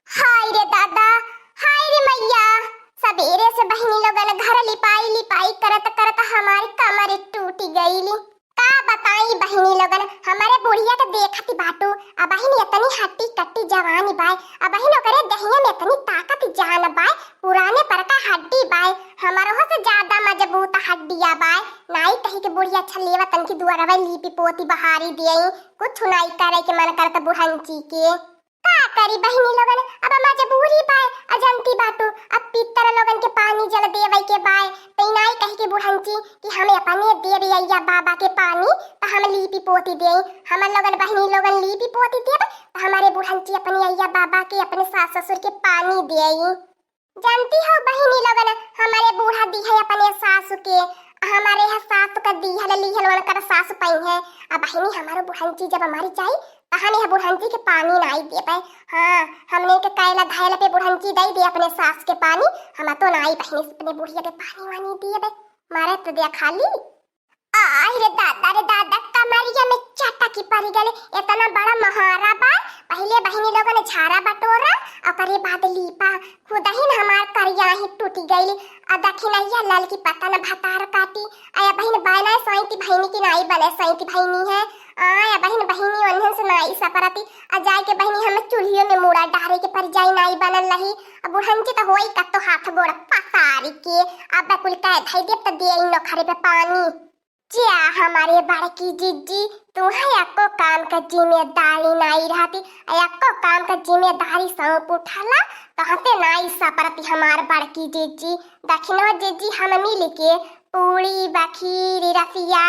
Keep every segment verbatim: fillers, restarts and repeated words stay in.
हाय रे दादा, हाय रे मैया, सबेरे से बहिनी लोगन घर लिपाई लिपाई करत करत हमारी कमर टूटी गईली। का बताई बहिनी लोगन, हमारे बुढ़िया के देखत बाटू, अबहिन इतनी हट्टी कट्टी जवानी बाय, अबहिन ओकरे दहिया में इतनी ताकत जान बाय, पुराने पर का हड्डी बाय, हमरहो से ज्यादा मजबूत हड्डिया बाय। नाई कही के बुढ़िया छलेवा तनकी दुआरवा लीपी पोती बहारी दियई, कुछ नाई करे के मन करत बुढ़ंची के। का करी बहिनी लोगन, अब मजबूरी बाय, अजंती बाटू, अब पितर लोगन के पानी जल देवई के बाय, त ई नाई कही के बुढ़ंची कि हम अपने देवे अइया बाबा के पानी, त हम लीपी पोती देई, हम लोगन बहिनी लोगन लीपी पोती देब, त हमारे बुढ़ंची अपने अइया बाबा के, अपने सास ससुर के पानी देई। जानती हो बहिनी लोगन, हमारे बूढ़ा दी है अपने सासु के, हमारे यह सासु का दी है, ली है, लोगन कर सासु पाई है। अब बहिनी हमारो बुढ़ंची जब मर जाई, त हम यह बुढ़ंची के पानी नाई देबे। हाँ, हमने के कैला धैला पे बुढ़ंची दई दे अपने सास के पानी, हम तो नाई बहिनी से अपने बुढ़िया के पानी वानी देबे। मारे तो दिया खाली। आह रे दादा रे दादा, कमरिया में चटकी पड़ी गले। इतना बड़ा महारा बा, पहिले बहिनी लोगन झारा बटोरा, ओकरे बाद लीपा। खुदहिन हमार करिया ही टूटी गईली। आ दखिनैया ललकी पता न भतार काटी। आ बहिन बने सैती बहिनी की नाई बने सैती बहिनी है। आ बहिन बहिनी ओन्हन से नाई सपरती। आ जाए के बहिनी हम चूल्हियों में मूड़ा डारे के पड़ जाई नाई बनल रही। अब बुढ़ंची तो होई कत्तो हाथ गोड़ पसारी के। अब कुल कह धई देब त देई नोखरे पे पानी। जा हमारे बड़की जिज्जी, तुहे एको काम क जिम्मेदारी नाई रहती, एको काम क जिम्मेदारी सौंप उठाला, तोहते नाई सपरती हमार बड़की जिज्जी। दखिनो जिज्जी हम मिल के पूड़ी, बखीरी, रसिया,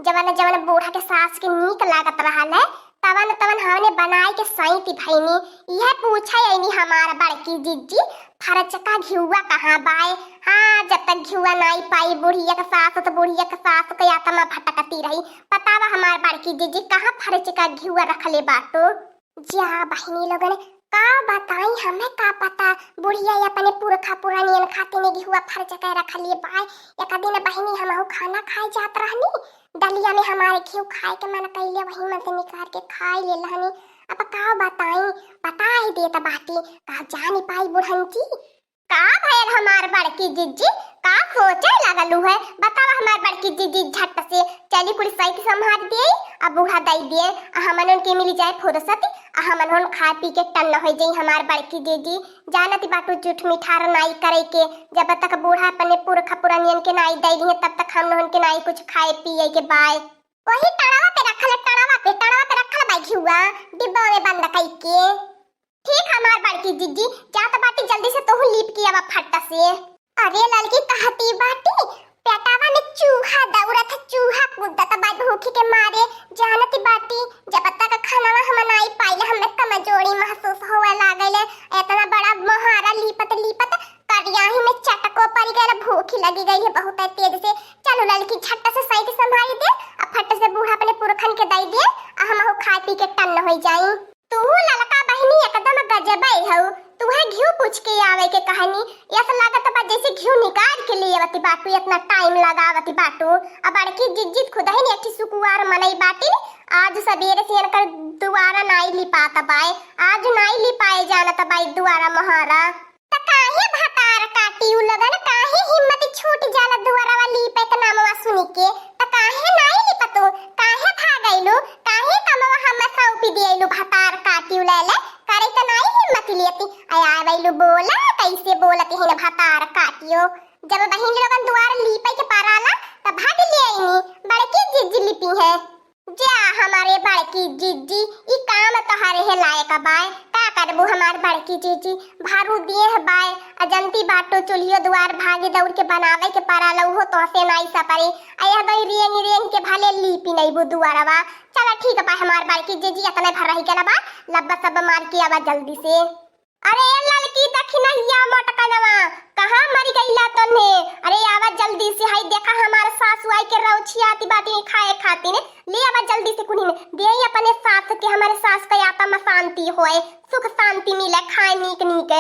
जवन जवन बूढ़ा के सास के नीक लागत रहल है, तवन तवन हमने बनाए के सैती भैनी। इहे पूछे अइनी हमार बड़की जिज्जी, फरचका घिउआ कहाँ बाय? हाँ, जब तक घिउआ नाई पाई बुढ़िया के सास, त बुढ़िया के सास के आत्मा भटकती रही। बतावा हमार बड़की जिज्जी, कहाँ फरचका घिउआ रखले बाटू? जा बहिनी लोगन, का बताई, हमें का पता, बुढ़िया ये अपने पुरखा पुरानियन खातिर घिउआ फरचका रखले बाय। एक दिन बहिनी हमहू खाना खाए जात रहनी, डलिया में हमारे घिउ खाए के मन कइले, वही में से निकाल के खाए ले लहनी। अब का बताई, बता ही देत बाटी, का जानी पाई बुढ़ंची। का भयल हमार बड़की जिज्जी, का सोचे लगलू है? बतावा हमार बड़की जिज्जी, झट से चली कुल सैती संभार देई, अब बूढ़ा दई दिए, आ हमनन के मिल जाए फुर्सत, आ हमनन खा पी के टन्न हो जाई हमार बड़की जिज्जी। जानत बाटू झूठ मिठार नाई करे के, जब तक बूढ़ा अपने पुरखा पुरानियन के नाई दई दिए, तब तक हम लोगन के नाई कुछ खाए पिए के बाय। वही टड़वा पे रखल, टड़वा पे, टड़वा पे रखल बा घिउआ, डिब्बा में बंद कई के। ठीक हमार बड़की जिज्जी, जात बाटी जल्दी से तोहू लीप के आवा फट से। अरे ललकी कहती बाटी, पेटावा में चूहा दौड़त, चूहा कूदत बा भूख के मारे। जानत बाटी, जब तक खानावा हम नाई पाइले, हमें कमजोरी महसूस होवे लागल। इतना बड़ा मोहारा लीपत लीपत करियाही में चटको पड़ गयल, भूख लगी गई है बहुत तेज से। चलो ललकी, झट से सैती संभारी दे, आ फट से बूढ़ा अपने पुरखन के दई दे, आ हमहू खाए पी के टन्न हो जाई। तू ललका बहिनी एकदम गजबे हऊ, तुहे घिउ पूछ के आवे के कहनी, ऐसा लागत बा जैसे घिउ निकाल के ले आवती बाटू, इतना टाइम लगावती बाटू। अब बड़की जिज्जी खुदहिन एक ठे सुकुवार मनई बाटिन, आज सबेरे से इनकर दुआरा नाई लिपात बाय, आज नाई लिपाए जानत बाय दुआरा मोहारा। त काहे भतार काटी उ लगन, काहे हिम्मत छूट जाला दुआरवा लीपे के नामवा सुनी के? त काहे नाई लिपतू? काहे भागैलू? काहे कमवा हम सौंपी दियलू भतार काटी उ लैले? करे त नाई हिम्मत लेती। आय आवेलू बोला, कैसे बोलत हिन भतार काटियो। जब बहिन लोगन दुआर लीपे के पराला, त भाग ले आईनी, बड़की जिज्जी लिपी है। जा हमारे बड़की जिज्जी, ई काम तोहरे हे लायक बाय। का करबू हमार बड़की जिज्जी, भारू देह बाय, अजंती बाटो चूल्हियो दुआर भागी दौड़ के बनावे के पड़ाला, उहो तोसे नाई सपरे। आ यह दई रेंग रेंग के भले लीपी नईबू दुआरवा। चला ठीक बा हमार बड़की जिज्जी, इतने भर रही गला बा, लब्बा सब मार के आवा जल्दी से। अरे ए ललकी दखिनहिया मोटकनवा, कहाँ मरि गइला तोन्हे? अरे आवा जल्दी से, हई देखा हमार सासु आई के रौछियाती बाटी खाए खातिर। ले आवा जल्दी से कुनिन, देई अपने सास के, हमारे सास के आत्मा शांति होए, सुख शांति मिले, खाए नीक नीक।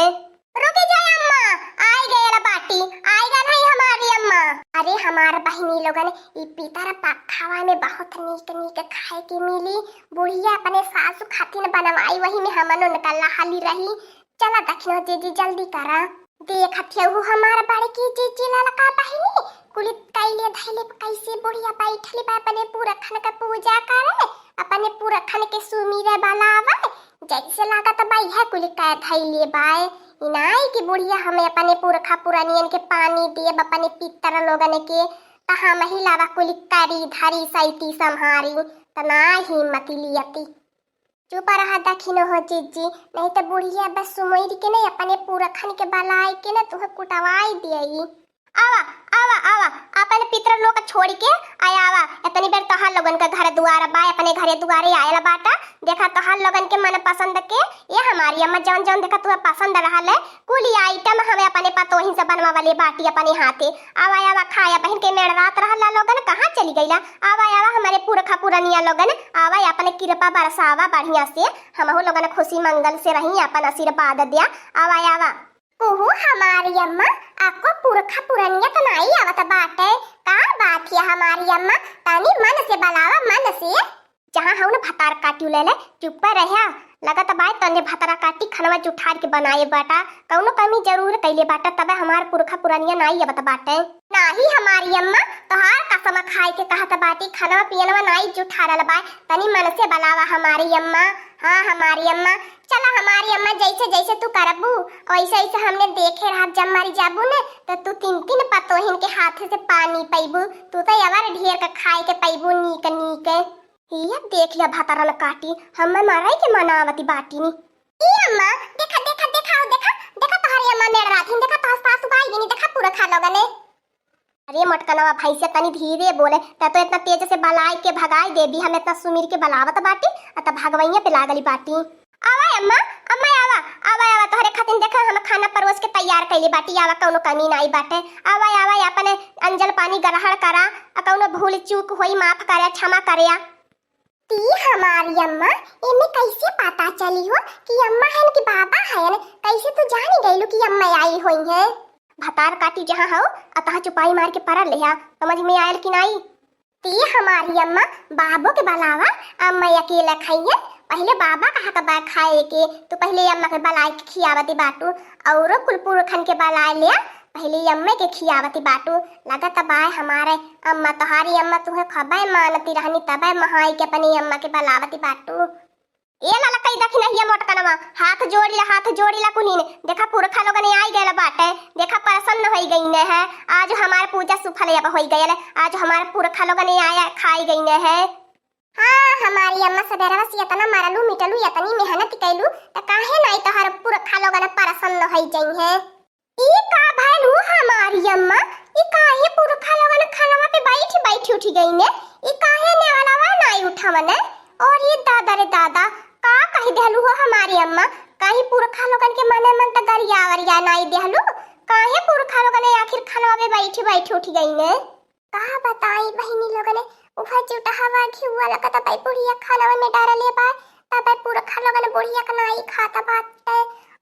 रुकी जाए अम्मा, आई गयल बाटी, आई गल है हमारी अम्मा। अरे हमार बहिनी लोगन, ई पितर पखावा में बहुत नीक नीक खाए के मिली। बुढ़िया अपने सासु खातिर बनवाई, वही में हमन उनका लहाली रही। चला दखिनो जीजी, जल्दी करा। देखत हऊ हमार बड़की जीजी, ललका बहिनी, कुलि कइले धइले कैसे बुढ़िया बैठली बा, अपने पुरखन के पूजा करे, अपने पुरखन के सुमिरे बलावे। जैसे लागत बा इहे कुलि कइ धइले बाय। इनाई की बुढ़िया हमें अपने पुरखा पुरनियन के पानी देब, अपने पितर लोगन के, त हमही लावा कुलि करी धरी सैती सम्हारी, त ना हिम्मत लियती। चुप रहा दखिनो हो जीजी, नहीं त बुढ़िया बस सुमैर के नहीं, अपने पुरखन के बलाए के ना तुहे कुटवाई देई। आवा, आवा, आवा, अपन पितर लोग छोड़ के आय आवा। इतनी बेर तोहार लोगन का घर दुआर बा, अपने घरे दुआरे आयल बाटा। देखा तोहार लोगन के मन पसंद के, ये हमारी अम्मा जौन जौन देखा तुहे पसंद रहल है, कुली आइटम हमें अपने पतोहिन से बनवावले बाटी अपने हाथे। आवा, आवा, खाया बहिन के मेड़ रात रहला लोगन, कहाँ चली गईला? आवा, आवा, हमारे पुरखा पुरनिया लोगन, आवा, अपने कृपा बरसावा बढ़िया से, हमहू लोगन खुशी मंगल से रही, अपन आशीर्वाद द्या। आवा, आवा। ओहो, हमारी अम्मा, आपको पुरखा पुरनिया तो नाई आवत बाटे। का बात है हमारी अम्मा? तनी मन से बलावा, मन से। जहाँ हऊ न भतार काटी ले ले, चुप्पे रह्या। लगत बाय तन्ने भतार काटी खनवा जुठार के बनाए बाटा, कौनो कमी जरूर कैले बाटा, तबे हमार पुरखा पुरनिया नाई आवत बाटे। नाही हमारी अम्मा, तोहार कसम खाए के कहत बाटी, खनवा पियनवा नाई जुठारल बाय, तनी मन से बलावा हमारी अम्मा। हाँ हमारी अम्मा, चला हमारी अम्मा, जैसे जैसे तू करबू, वैसे वैसे हमने देखे रहब, जब मरी जाबू ने, तो तू तीन तीन पतोहिन के हाथ से पानी पइबू, तू तो अवर ढेर का खाए के पइबू नीक नीक। ये देख लिया भतरन काटी, हमें मरई के मनावती बाटी नी। ई अम्मा, देखा, देखा, देखा, ओ देखा, देखा तोहरे अम्मा मेड़ रात हिन, देखा तोहर सासू भाई गिनी, देखा पुरखा लोगने। अरे मोटकनवा भैंसिया, तनी धीरे बोले, त तो इतना तेज से बलाय के भगाई देबी, हम इतना सुमिर के बलावत बाटी, आ त भगवैया पे लागली बाटी। आवा अम्मा, अम्मा आवा, आवा, आवा, तोहरे खातिर देखा हम खाना परोस के तैयार कैले बाटी, आवा कौनो कमी नाई बाटे, आवा, आवा, अपने अंजल पानी ग्रहण करा, आ कौनो भूल चूक होई माफ करे, क्षमा करे। ती हमारी अम्मा, एमे कैसे पता चली हो कि अम्मा हन कि बाबा हन? कैसे तू जानी गईलू कि अम्मा आई होई हैं? भतार काटी जहाँ हो, अतः चुपाई मार के परल लेहा, समझ में आयल कि नाई? ती हमारी अम्मा, बाबो के बलावा, अम्मा अकेला खाइए, पहले बाबा कहा के बा खाए के, तू पहले अम्मा के बलाए के खियावती बाटू, औरो कुल पुरखन के बलाए ले, पहले अम्मे के खियावती बाटू। लगत बाय हमारे अम्मा, तोहारी अम्मा तुहे खबे मानती रहनी, तबे महाई के अपनी अम्मा के बलावती बाटू। ए ललकई दखिनहिया मोटकनवा, हाथ जोड़िला, हाथ जोड़िला कुलीन। देखा पुरखा लोगन आई गयल बाटे, देखा प्रसन्न होई गईने है, आज हमार पूजा सुफल अब होई गयल, आज हमार पुरखा लोगन आया खाई गईने है। हाँ, हमारी अम्मा सबेरवा से इतना मरलू मिटलू, इतनी मेहनत कैलू, त काहे नाई तोहर पुरखा लोगन प्रसन्न होई जइहें? ई का भइल हो हमारी अम्मा? ई काहे पुरखा लोगन खनवा पे बैठ बैठ उठ गईने? ई काहे नेवलवा नाई उठवने? और ये दादा रे दादा, का कही देहलू हो हमारी अम्मा? कहीं पुरखा लोगन के मने मन त गरिया वरिया नाई देहलू? काहे पुरखा लोगन आखिर खनवा पे बैठ बैठ उठ गईने? का बताई बहिनी लोगने, उहे जुटहवा घिउवा लगत बाई बुढ़िया खनवा में डारले बा, तबे पुरखा लोगन बुढ़िया के नाई खात बाटे।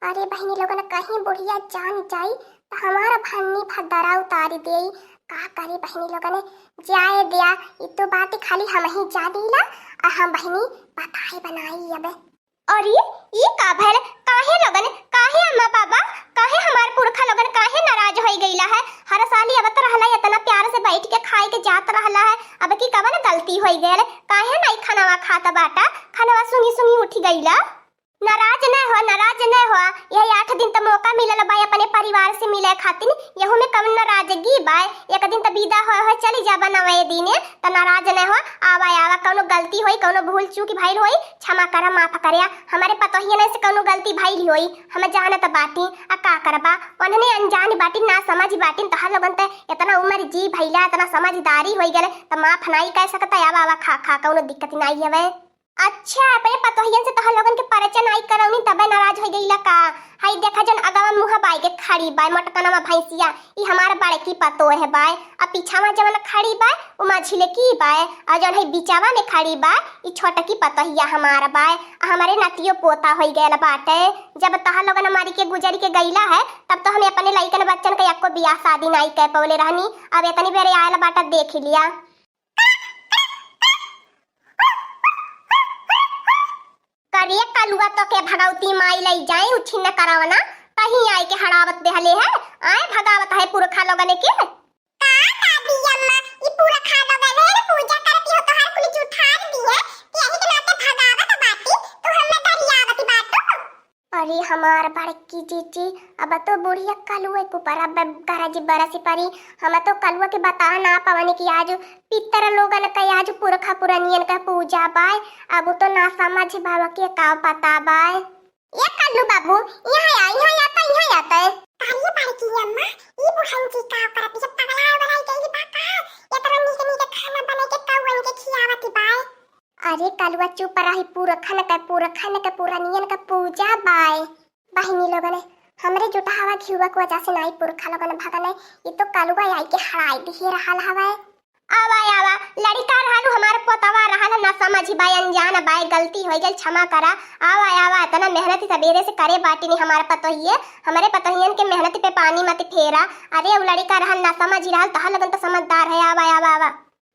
अरे बहिनी लोगन, कहीं बुढ़िया जान जाई त हमारा भन्नी भद्दरा उतारी देई। का करी बहिनी लोगने, जाए दिया, ई तो बात खाली हम ही जानीला, आ हम बहिनी बताई बनाई अबे। अरे, ई का भइल? काहे लोगन, काहे अम्मा बाबा, काहे हमार पुरखा लोगन काहे नाराज होई गईला है? हर साल आवत रहला, इतना प्यार से बैठ के खाए के जात रहला है, अब की कवन गलती होई गयल? काहे नाई खनवा खात बाटा? खनवा सुनी सुनी उठ गईला। नाराज न हो, नाराज न हो, यही आठ दिन त मौका मिलल बा अपने परिवार से मिले खातिर, यहू में कवन नाराजगी बा? एक दिन त विदा हो, हो चली जाबा नवे दिने, त नाराज न हो, आवा, आवा, कौनो गलती होई, कौनो भूल चूक भइल होई, क्षमा करा, माफ करया। हमारे पतोहियन से कौनो गलती भइल होई, हम जानत बाटी, आ का करबा, उन्हने अनजान बाटी, ना समझ बाटी, तोहार लोगन त इतना उम्र जी भइला, इतना समझदारी होई गले, त माफ नाई कर सकता। आवा, आवा, खा, खा, कौनो दिक्कत नाई हवे। अच्छा, अपने पतोहियन से तोहार लोगन के परिचय नाई करौनी, तबे नाराज होई गईला का? हई देखा, जौन अगवा मुँह बाई के खड़ी बाय, मोटकनवा भैंसिया, ई हमार बड़की पतोह बाय। आ पीछावा जवन खड़ी बाय, उ मझिलकी बाय। आ जौन हई बीचावा में खड़ी बाय, ई छोटकी पतोहिया हमार बाय। आ हमारे नतियो पोता होई गयल बाटे। जब तोहार लोगन मरी के गुजरी के गईला है, तब तो हमें अपने लइकन बच्चन के एको बियाह शादी नाई कर पवले रहनी। अब इतनी बेरे आयल बाटा, देख लिया। करिया कलुआ तोके भगवती माई लई जाए, उछिन न करवना, कहीं आए के हड़ावत देहले है, आए भगावत है पुरखा लोगन के। का दादी अम्मा, ई पुरखा लोगन है ना पूजा करती हो, तोहार कुल जुठार दी है, ते यही के नाते भगावत बाटी, तू हमें गरियावत बाटू। अरे हमार बड़की जीजी, अब तो बुढ़िया कलुए के ऊपर अब गरज बरस परी। हम तो कलुआ के बता ना पवनी कि आज पितर लोगन का, आज पुरखा पुरनियन का पूजा बाय। अब तो ना समझ बाव के का पता बाय। ए कल्लू बाबू, यहाँ आ, यहाँ आता, यहाँ आता। अरे बड़की अम्मा, ई बुढ़न की का करत, ये पगला उगला गई बा का? इतना नीक नीक खाना बने के कौवन के खियावत बाय। अरे कलुआ चुप रही, पुरखन के, पुरखन के, पुरनियन के पूजा बाय। बहिनी लोगन, हमरे जुटहावा घिउवा के वजह से नाई पुरखा लोगन भगन है, ये तो कलुआ आई के हड़ाई दिहे रहल हवे। आवा, आवा, लड़िका रहलू, हमार पोतवा रहल, ना समझी बाय, अनजान बाय, गलती हो गई, क्षमा करा। आवा, आवा, इतना मेहनत सबेरे से करे बाटी नहीं हमार पतोहिए, हमरे पतोहियन के मेहनत पे पानी मत फेरा। अरे, उ लड़िका रहल, ना समझी रहल, तहार लोगन तो समझदार है। आवा, आवा, आवा।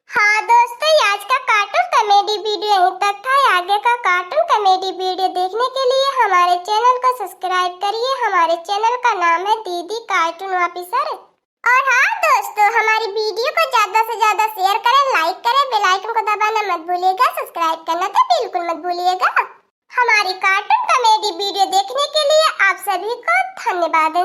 हाँ दोस्तों, आज का कार्टून कॉमेडी वीडियो यहीं तक था। आगे का कार्टून कॉमेडी वीडियो देखने के लिए हमारे चैनल को सब्सक्राइब करिए। हमारे चैनल का नाम है दीदी कार्टून ऑफिसर। और हाँ दोस्तों, हमारी वीडियो को ज्यादा से ज्यादा शेयर करें, लाइक करें, बेल आइकन को दबाना मत भूलिएगा, सब्सक्राइब करना तो बिल्कुल मत भूलिएगा। हमारी कार्टून कॉमेडी वीडियो देखने के लिए आप सभी को धन्यवाद।